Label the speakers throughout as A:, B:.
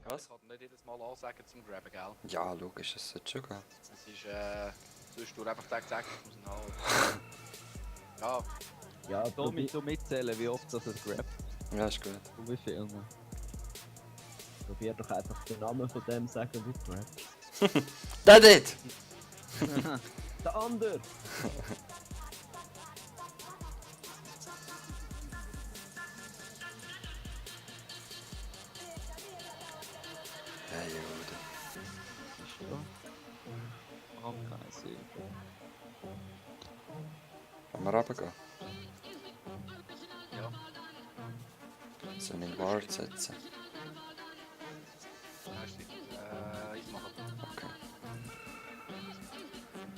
A: Was?
B: Ich kann nicht jedes Mal ansagen zum Grabben, gell?
A: Ja, logisch, es sollte schon gehen.
B: Es ist, sonst du einfach zack, muss ihn halt. Ja,
C: Ja, du mitzählen, wie oft das es grabt.
A: Ja, ist gut.
C: Und wie viel. Ne? Probier doch einfach den Namen von dem sagen, wie grabt.
A: Der dort!
C: Der andere!
A: Ja, Jude.
C: Ist ja. Kann keinen Sinn.
A: Wollen wir runtergehen?
B: ja.
A: Sollen wir in Ward setzen?
B: Ich mache.
A: Okay.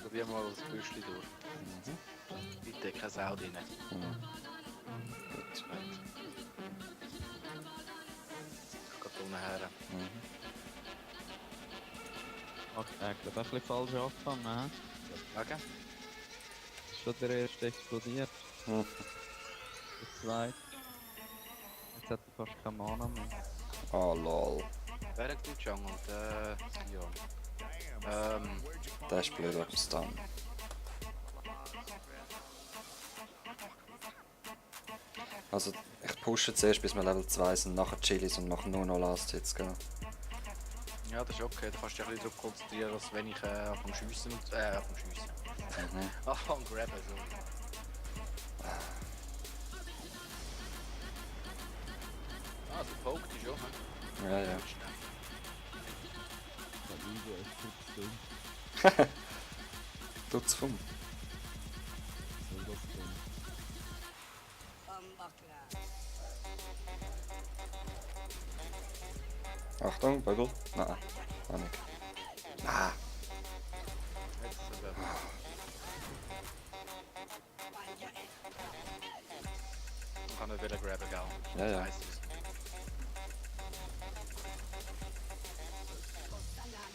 B: Probieren wir mal das Büschli durch. Bitte keine Sau drin.
A: Mhm. Gut.
B: Ich gehe unten her.
A: Mhm.
C: Okay, ich glaube, ein bisschen falsch angefangen.
B: Wegen?
C: Ist schon der erste explodiert.
A: Mhm.
C: Der zweite. Jetzt hat er fast keine Mana mehr.
A: Oh lol.
B: Während dem Jungle, ja.
A: Der ist blöd auf dem Stun. Also, ich pushe zuerst bis wir Level 2 sind, nachher Chilis und nachher nur noch Last Hits gehen.
B: Ja, das ist okay. Da kannst du dich ein bisschen darauf konzentrieren, dass wenn ich anfange schiessen und. Anfange schiessen.
A: Mhm.
B: Anfange grabben, so. Ah, so poked ist schon, hä?
A: Ja, ja.
C: Der Liebe ist zu dumm.
A: Tut's vom.
C: So das dumm.
A: Achtung, Bubble. Nein, auch nicht. Ah,
B: Jetzt ist er Ich kann nicht wieder grabben, gell?
A: Ja, ja.
B: Weiss es.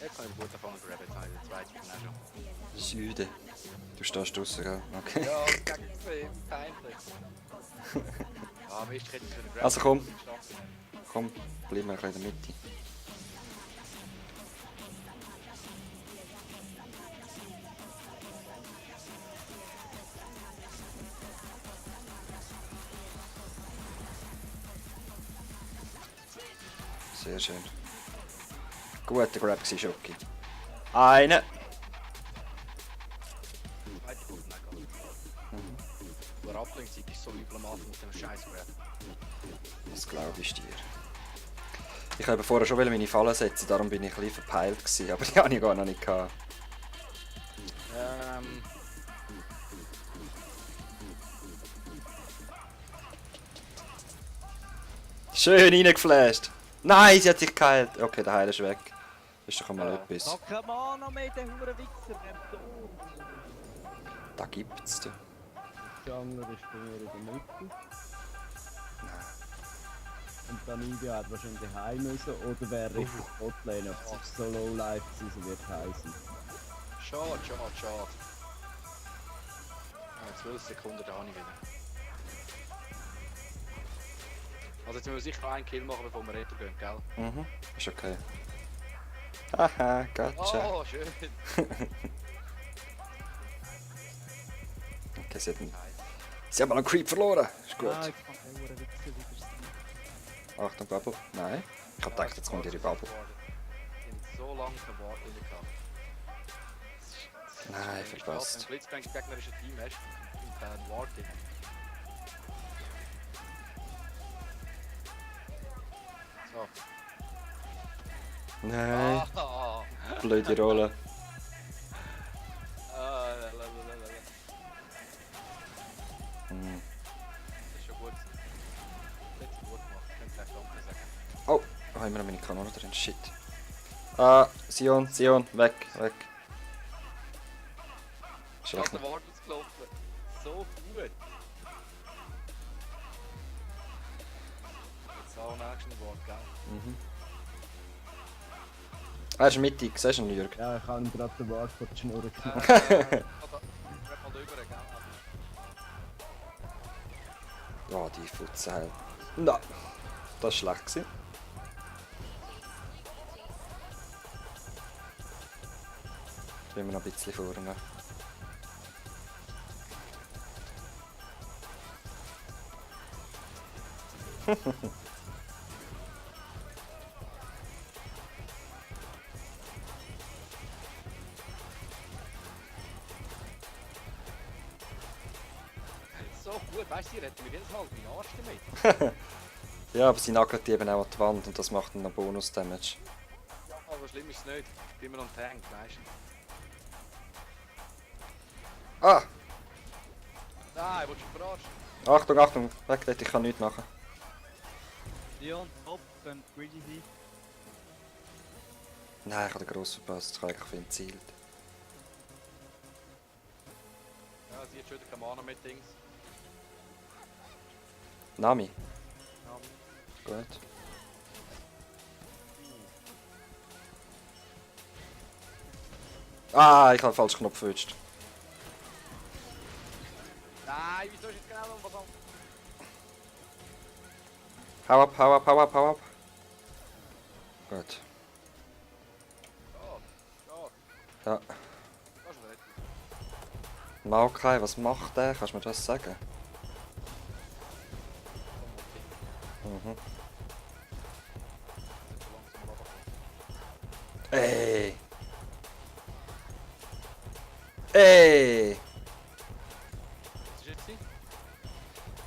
B: Jetzt kann ich gut davon grabben, jetzt habe ich den zweiten bin auch schon.
A: Süde. Du stehst draussen, gell? Okay.
B: Ja, gegen ihn, peinlich. Ja, aber ich hätte können grabben.
A: Also komm. Komm, bleib mal ein bisschen in der Mitte. Sehr schön. Guter Grab war Schoki. Eine!
B: Zweite gut, nein, gar nicht. Ablenkzeit ist so übel am Anfang mit dem scheiß Grab.
A: Das glaube ich dir. Ich habe vorher schon meine Fallen setzen, darum bin ich ein bisschen verpeilt gewesen, aber die habe ich gar noch nicht gehabt. Schön reingeflasht! Nein, sie hat sich geheilt! Okay, der Heil ist weg. Das ist doch einmal etwas.
C: Hab keine Mana mehr, der hure Wichser, der tot!
A: Da gibt's du.
C: Der Jungle ist bei mir in der Mitte. Und dann Nibia hat wahrscheinlich heim müssen oder wäre richtig Botlane, ob es so low life sein wird heißen.
B: Schade. Ja, 12 Sekunden, da habe ich wieder. Also jetzt müssen wir sicher einen Kill machen, bevor wir retro gehen, gell?
A: Mhm, ist okay. Haha, gotcha.
B: Oh, schön!
A: Okay, sie haben mal einen Creep verloren. Ist gut.
C: Ah, ich kann den hure Wichser wieder sehen.
A: Achtung, Bubble. Nein. Ich hab gedacht, jetzt kommt ihre Bubble.
B: Ich habe so lange kein Wort gehabt.
A: Nein, verpasst.
B: Wenn du Blitzbang gegnerische Team hast, und dann Ward drin. So.
A: Nein,
B: Ah,
A: blöde Rolle.
B: lalalala.
A: Hm.
B: Das ist schon gut. Letzte gut gemacht. Ich könnte vielleicht Danke sagen.
A: Oh, da haben wir noch meine Kanone drin. Shit. Sion, weg.
B: Ich habe den Ward ausgelaufen. So gut. Jetzt auch nächsten Ward, gell?
A: Mhm. Er ist mittig, siehst du ihn, Jürg?
C: Ja, ich habe gerade den Wart vor die Schnur geknallt.
B: Ich werde mal drüber, gell?
A: Oh, die Futze halt. Nein, das war schlecht gewesen. Ich bin immer noch ein bisschen vorne.
B: So gut, weißt du, sie retten mir jedes Mal den Arsch damit.
A: Ja, aber sie nagelt die eben auch an die Wand und das macht dann noch Bonus-Damage.
B: Ja, aber schlimm ist es nicht. Ich bin immer noch ein Tank, weißt du.
A: Ah!
B: Nein, willst du mich verarschen?
A: Achtung, Achtung! Weg dort, ich kann nichts machen.
C: Leon, top, könnte greedy sein.
A: Nein, ich habe den Gross verpasst. Ich habe eigentlich auf ihn gezielt.
B: Ja, sie hat schon wieder keine Mana mit Dings.
A: Nami.
B: Ja.
A: Gut. Ah, ich habe den falschen Knopf erwischt.
B: Nein, wieso ist jetzt genau noch was anderes?
A: Hau ab, hau ab, hau ab, hau ab. Gut.
B: Ja,
A: Ja.
B: kannst du retten.
A: Maokai, was macht der? Kannst du mir das sagen? Mhm.
B: Nicht so langsam runterkommen.
A: Ey! Ey!
B: Was ist jetzt?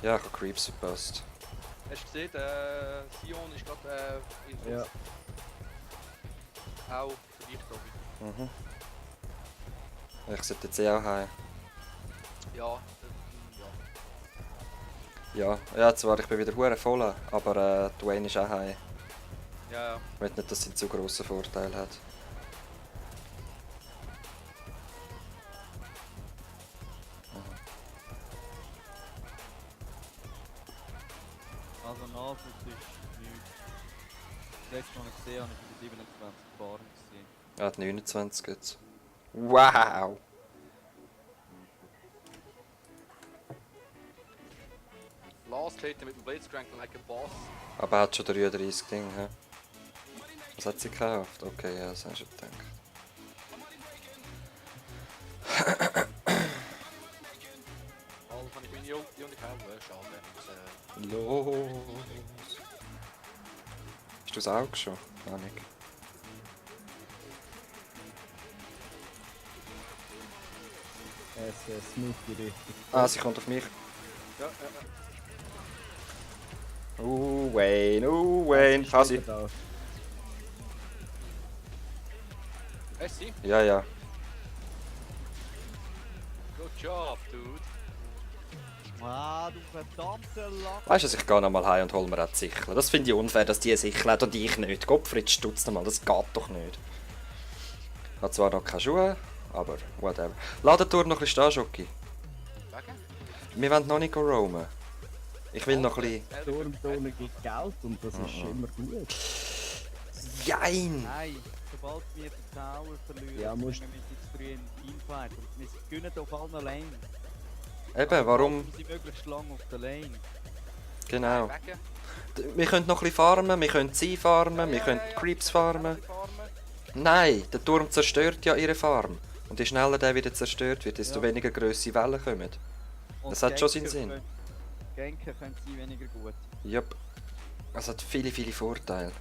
A: Ja, ich habe Creeps verpasst.
B: Hast du gesehen, Sion ist gerade in
C: Ja.
B: Auch für dich, glaube ich.
A: Mhm. Ich sollte jetzt eh auch heim.
B: Ja,
A: Ja, ja, zwar, ich bin wieder hure voll, aber Dwayne ist auch heim.
B: ja. Ja,
A: Ich will nicht, dass sie einen zu grossen Vorteil hat.
C: Also Nachwuchs ist nichts. Das letzte Mal, als ich gesehen habe, ich bei 27 gefahren.
A: Er hat 29 jetzt. Wow!
B: Last hit mit dem Blitzcrank like a Boss.
A: Aber er hat schon 33 Dinge. He? Was hat sie gekauft? Okay, ja, das hast du gedacht.
B: Also kann ich meine Ulti und ich habe schade.
A: Los! Hast du das auch schon? Gar nicht.
C: Es ist Smithy richtig.
A: Ah, sie kommt auf mich.
B: Ja.
A: Wayne, kann sie?
C: Da.
B: Hast du sie?
A: Ja, ja.
B: Good job, dude.
C: Ah, du verdammter Lack.
A: Weißt du, ich gehe nochmal heim und hol mir auch die Sichel. Das finde ich unfair, dass die Sichel hat und ich nicht. Gottfried, stutz nochmal, das geht doch nicht. Ich habe zwar noch keine Schuhe, aber whatever. Lass den Tour noch ein bisschen stehen, Schoki.
B: Wegen?
A: Wir wollen noch nicht roamen. Ich will noch ein bisschen...
C: Sturmzone gibt Geld und das ist immer gut.
A: Jein!
D: Nein, sobald wir den Tower verlieren,
C: Ja, musst-
D: können wir jetzt früh in Teamfight. Und wir gewinnen auf allen Lanes.
A: Eben, warum?
D: Halten sie möglichst lang auf der Lane.
A: Genau.
B: Wegen?
A: Wir können noch ein bisschen farmen, wir können sie farmen, wir können Creeps farmen. Nein, der Turm zerstört ja ihre Farm. Und je schneller der wieder zerstört wird, desto
D: Ja.
A: weniger grosse Wellen kommen.
D: Und
A: Das hat schon seinen
D: Ganker
A: Sinn.
D: Ganker können sie weniger gut.
A: Jupp. Es hat viele, viele Vorteile.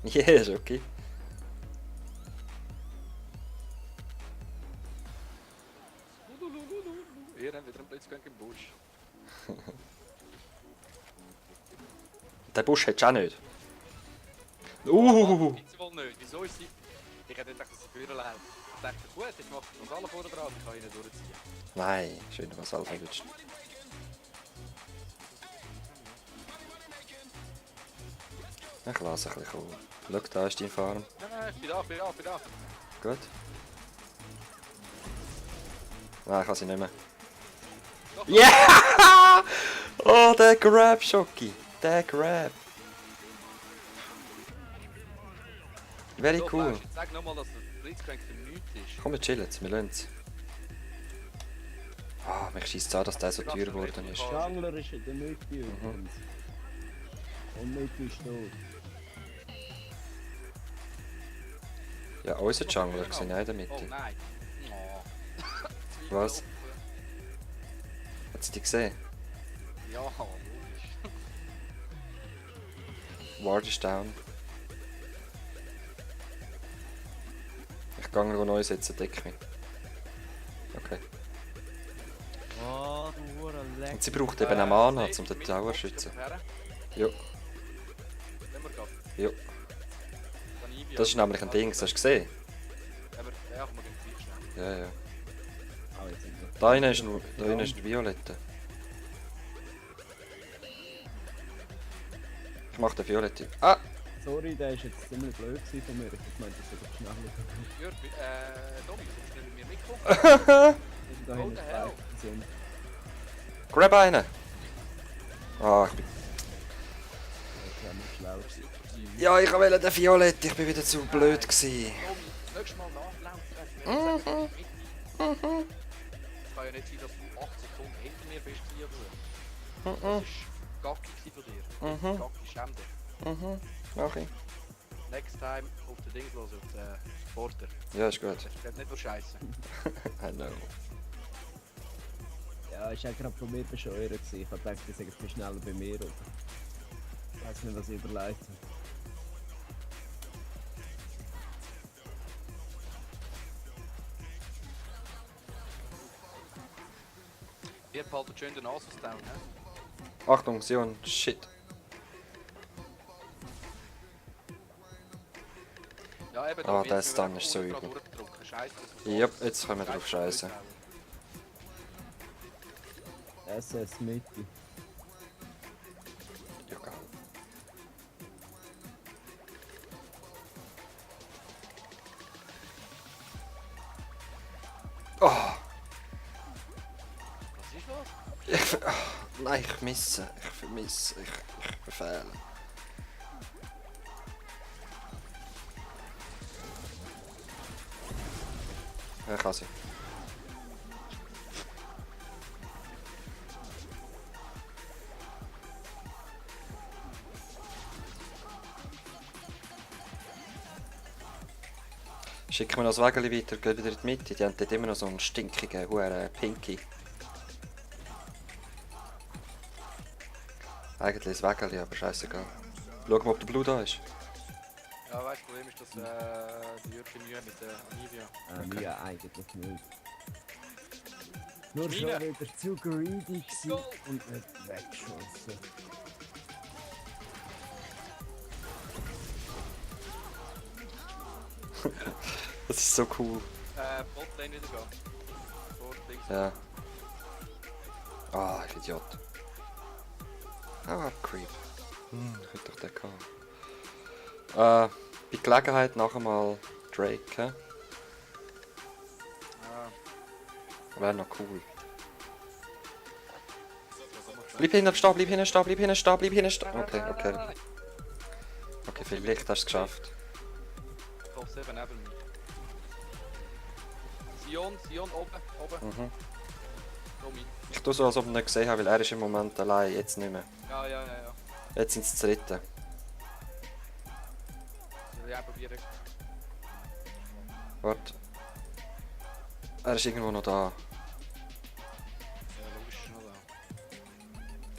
A: Ja, ist okay.
B: Wir haben wieder einen Blitzcrank im Busch.
A: Den Busch hättest du auch nicht.
B: Gibt's sie wohl nicht. Wieso ist sie... Ich hätte nicht gedacht, dass sie vorher läuft. Ich dachte, gut, jetzt macht uns alle vorne dran, ich kann ihn durchziehen.
A: Nein, schön, was alles erwischt. Ich lasse ein bisschen kommen. Schau, da ist deine Farm.
B: Nein, ich bin da, ich bin da, ich bin da.
A: Gut. Nein, ich kann sie nicht mehr.
B: Doch,
A: Yeah! Oh, der Grab, Schoki. Der Grab. Very
B: doch,
A: cool.
B: weißt du, jetzt sag nochmal, dass der Blitzcrank für nichts ist.
A: Komm, wir chillen jetzt, wir lassen es. Ah, mich schießt es an, dass der so teuer geworden ist.
C: Jungler ist in der Mitte übrigens. Und Mitte ist tot.
A: Ja, unser Jungler war nicht in der
B: Oh
A: Mitte.
B: nein. Oh.
A: Was? Hat sie dich gesehen?
B: Ja, logisch.
A: Ward ist down. Ich gehe noch neu setzen, deck mich. Okay.
D: Oh, du Hurenleck.
A: Und sie braucht eben eine Mana, um den Tower zu schützen. Ja,
B: Nehmen wir gerade.
A: ja.
B: Danivia.
A: Das ist nämlich ein Ding, hast du gesehen?
B: Aber ja, wir gehen gleich schnell.
A: Ja, ja.
C: Ah, jetzt sind wir.
A: Da hinten ist ein Violette. Ich mach den Violette. Ah!
C: Sorry, der ist jetzt ziemlich blöd gewesen von mir. Ich meinte, das wäre schneller.
B: Jörg, Domi, kommst du nicht mit mir mitkommen?
C: Da
B: Oh,
C: hinten
B: the hell.
C: sind.
A: Grab einen! Ah, ich bin...
C: Das wäre nicht schlau gewesen.
A: Ja, ich wollte den Violette, ich bin wieder zu blöd gewesen.
B: Domi, nächstes Mal nachlaufen. Es kann ja nicht sein, dass du 8 Sekunden hinter mir bist hier oder so. Das ist gackig von dir. Gackig, schäm dich.
A: Okay.
B: Next time auf den Dings los, auf den Porter.
A: Ja, ist gut.
B: Das geht nicht nur Scheiße.
A: I know.
C: Ja, ist auch gerade von mir bescheuert gewesen. Ich hab gedacht, die sind viel schneller bei mir. Oder? Ich weiß nicht, was ich überlegt habe.
B: Ihr behaltet schön den Asus down, ne?
A: Achtung, Sion, shit.
B: Ja, eben,
A: Ah,
B: wird
A: der
B: mir
A: Stun
B: einfach
A: ist so
B: ultra
A: übel.
B: durchgedrückt. Scheisse, das
A: Yep, jetzt können wir drauf scheißen.
C: SS Mitte.
A: Ja, geil. Oh,
B: Was ist los?
A: nein, ich vermisse, ich befehle. Ja, kann sie. Schicken wir noch das Wägeli weiter, gehen wieder in die Mitte. Die haben dort immer noch so einen stinkigen, huren Pinky. Eigentlich das Wägeli, aber scheißegal. Schauen wir, ob der Blue da ist.
B: Ja, weißt du, das Problem ist, dass die Jürgen Mühe mit der Anivia.
C: Okay. Ja, eigentlich nicht. Nur schon
B: Mine.
C: wieder zu greedy gewesen
B: Go.
C: und nicht weggeschossen.
A: Das ist so cool.
B: Botlane wieder gehen. Vor links.
A: Ja. Ah, ich Idiot. Ah, Creep. Ich hätte doch den gehabt. Bei Gelegenheit nachher mal Drake, hä?
B: Ah,
A: Wäre noch cool. Bleib hinten stehen, bleib hinten stehen, bleib hinten stehen, bleib hinten stehen. Okay, okay. Okay, vielleicht hast du es geschafft.
B: Top 7 neben mir. Sion, oben.
A: Mhm.
B: Domi.
A: Ich tue so, als ob ich ihn nicht gesehen habe, weil er ist im Moment allein, jetzt nicht mehr.
B: Ja.
A: Jetzt sind es zu dritten.
B: Ja, probieren.
A: Warte. Er ist irgendwo noch da.
B: Ja, logisch ist noch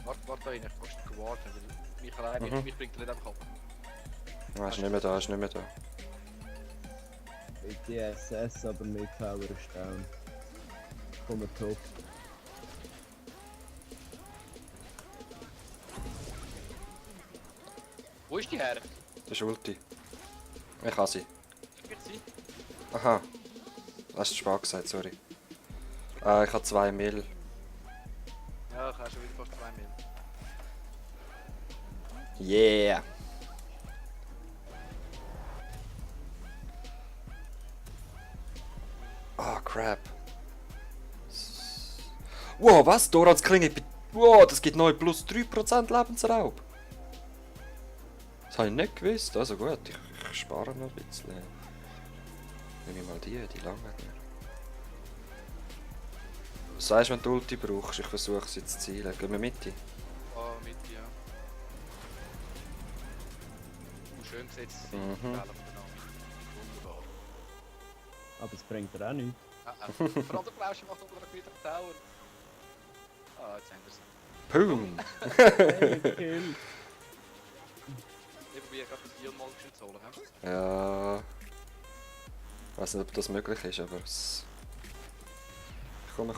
B: da. Warte rein, ich muss nicht warten, weil mich allein, mich bringt er nicht einfach ab.
A: Er ist nicht mehr da, er ist nicht mehr da.
C: Mit die SS, aber mit Power ist down. Kommen top.
B: Wo ist die her?
A: Das ist Ulti. Ich habe sie.
B: Spielt sie?
A: Aha. Hast du spät gesagt, sorry. Ich habe 2 Mil.
B: Ja, ich habe schon wieder fast 2 Mil.
A: Yeah! Ah, crap. Wow, was? Dorans Klinge. Wow, das gibt neu plus 3% Lebensraub. Das habe ich nicht gewusst. Also gut, ich spare noch ein bisschen. Nehme ich mal die lange nicht. Was sagst du, wenn du Ulti brauchst? Ich versuche sie zu zielen. Gehen wir mit?
B: Ah, mit, ja. Schön gesetzt.
A: Mhm.
B: Wunderbar.
C: Aber es bringt dir auch nichts.
B: Vor allem der Blausche macht unter wieder einen Tower. Ah, jetzt haben wir es.
A: Boom!
C: Hey, Kill.
B: Ich probiere gerade das Ion mal geschützt zu holen. Hä?
A: Ja. Ich weiß nicht, ob das möglich ist, aber es. Komm.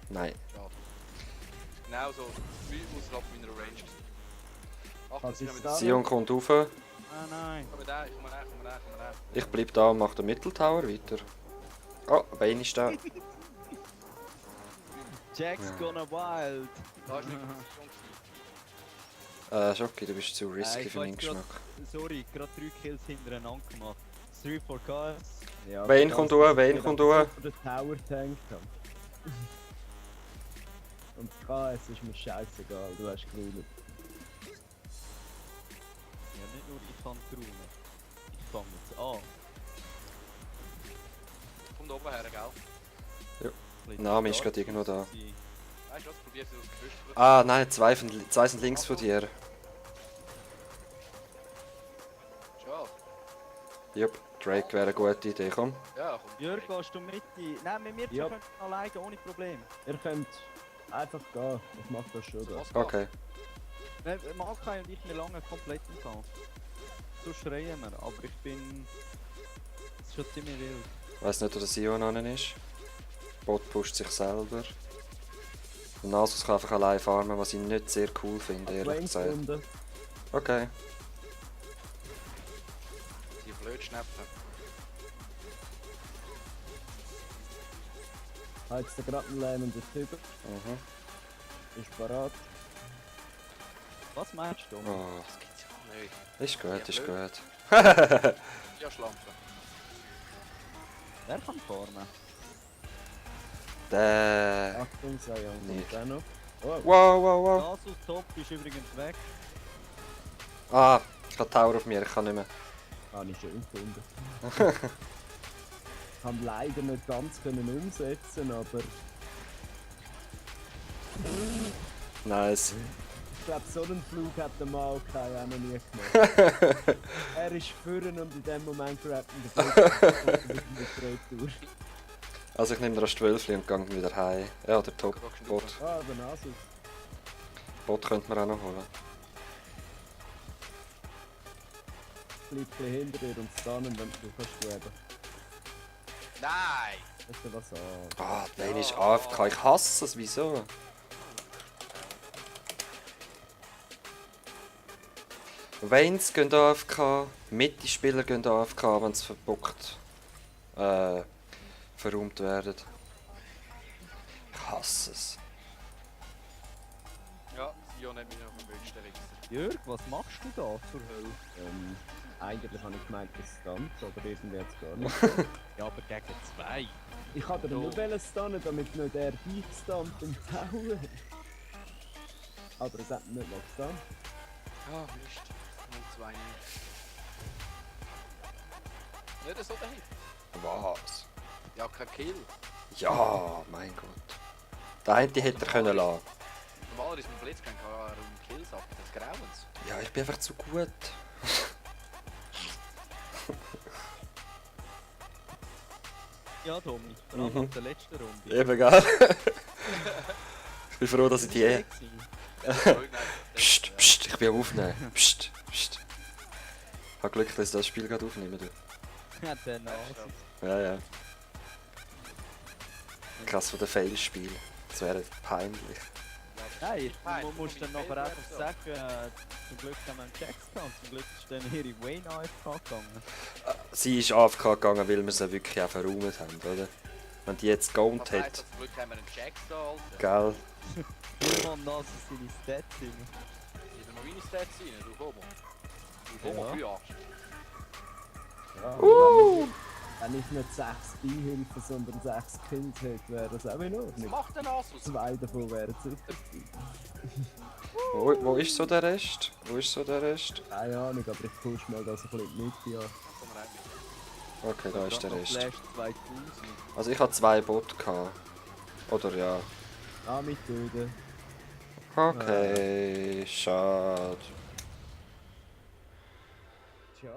A: Nein.
B: Schade. Genau so, wie außerhalb meiner Range gewesen. Ach,
C: Was
B: das
C: ist
B: ist
C: da?
A: Sion kommt rauf.
D: Ah nein.
B: Komm da, ich komme näher.
A: Ich bleib da und mach den Mitteltower weiter. Oh, Bein ist da.
D: Jack's
A: Ja.
D: gonna wild.
B: Da ist nicht schon.
A: Schocki, du bist zu risky
D: ich
A: für meinen
D: weiß grad-
A: Geschmack.
D: Sorry, gerade 3 Kills hintereinander gemacht. 3 for KS.
C: Ja,
A: Wayne
C: das-
A: kommt hoch, Wayne
C: das-
A: kommt
C: das-
A: hoch.
C: das- den Tower tankt haben. Und das KS ist mir scheißegal, du hast gewonnen.
D: Ja, nicht nur ich kann Runen. Ich fange jetzt an.
B: Kommt oben her, gell?
A: Name ist gerade irgendwo da.
B: Weißt du was, probier sie aus Gerüst zu
A: Ah, nein, zwei sind links von dir.
B: Schade.
A: Jupp, Drake wäre eine gute Idee, komm.
B: Ja, komm.
D: Jörg, gehst du mit? Nein, mit mir
C: Ja.
D: können alleine, ohne Problem.
C: Ihr könnt einfach gehen, ich mach das schon.
B: So,
C: Da.
B: was geht?
A: Okay.
D: Malkai und ich, wir lange komplett im Fall. So schreien wir, aber ich bin... Es ist schon ziemlich wild.
A: Weiß nicht, wo der Sion an ist. Bot pusht sich selber. Und Nasus kann einfach allein farmen, was ich nicht sehr cool finde, ehrlich
C: Wayne
A: gesagt.
C: gefunden.
A: Okay.
B: Die blöd schnäpfen.
C: Hat jetzt gerade einen lähmenden Typ.
A: Mhm.
C: Ist parat.
D: Was meinst du?
A: Oh,
B: Das gibt's ja nicht.
A: ist gut, ist
B: blöd.
A: gut.
B: Ja, Schlampe.
D: Wer kann farmen?
A: Der.
C: Achtung, Sion
A: Nicht.
C: kommt auch noch. Oh,
A: Wow.
D: Nasus Top ist übrigens weg.
A: Ah, ich habe Tower auf mir, ich kann nicht mehr.
C: habe ich schön gefunden. Haben leider nicht ganz können umsetzen, aber
A: Nice.
C: ich glaube, so einen Flug hat der Maokai auch noch nie gemacht. Er ist führen und in dem Moment grabt ihn der Bot mit Retour.
A: Also ich nehme den 12 und gehe wieder heim. Ja, der Top. Bot.
C: Ah, der Nasus.
A: Bot könnte man auch noch holen.
C: Bleibt ein bisschen hinter dir und stunnen, wenn du kannst leben.
B: Nein!
C: Hast du was an?
A: Ah, der ist AFK. Ich hasse es. Wieso? Vaynes gehen AFK, Mitte-Spieler gehen AFK, wenn sie verbockt verräumt werden. Ich hasse es.
B: Ja, Sion hat mich noch verwünscht, der Wichser.
D: Jörg, was machst du da zur Hölle?
C: Eigentlich habe ich gemeint, das stunt, aber irgendwie jetzt gar nicht.
D: Ja, aber gegen 2.
C: Ich hatte nur stunnen, damit nicht er dich stunt im Tower. Aber es hat nicht mal gestunt.
B: Ah, Mist. 0-2 nicht so dahin.
A: Was?
B: Ja, kein Kill.
A: Ja, mein Gott. Der eine hätte er können lassen.
B: Normalerweise mit Blitzcrank kann er Kills ab, des Grauens.
A: Ja, ich bin einfach zu gut.
D: Ja, Tommy. Vor allem nach der letzten Runde.
A: Eben, gell? Ich bin froh, dass ich die... Psst, psst, ich bin am Aufnehmen. Psst, psst. Ich habe Glück, dass ich das Spiel gerade aufnehme. Du.
D: Ja, der Nasus.
A: Ja, ja. Krass von den Fail-Spiel. Das wäre peinlich.
D: Nein,
B: Nein,
D: man muss dann
B: Tommy,
D: nachher
B: Fail
D: einfach
B: wäre
D: sagen, zum Glück haben wir einen Jacks gehabt, zum Glück ist dann ihre Wayne AFK gegangen.
A: Sie ist AFK gegangen, weil wir sie wirklich auch verräumt haben, oder? Wenn die jetzt geowned
B: Was heisst
A: hat,
B: das? Zum Glück haben wir einen Jack da, Alter.
A: gell?
D: Niemand Nasus seine Stats rein.
B: Gib noch meine Stats rein, du Homo. Du Homo,
D: Ja.
B: ja.
C: Ja, wenn ich nicht 6 Beihilfen, sondern 6 Kills hätte, wäre das auch in
B: Was
C: Ordnung.
B: macht der Nasus?
C: 2 davon wären sicher.
A: Wo ist so der Rest? Wo ist so der Rest?
C: Keine Ahnung, aber ich push mal das ein bisschen mit, ja.
B: Komm rein mit.
A: Okay, da ist der Rest.
D: Flash 2000.
A: Also ich hatte 2 Bot gehabt. Oder ja.
C: Ah, mit töten.
A: Okay, schade.
C: Tja.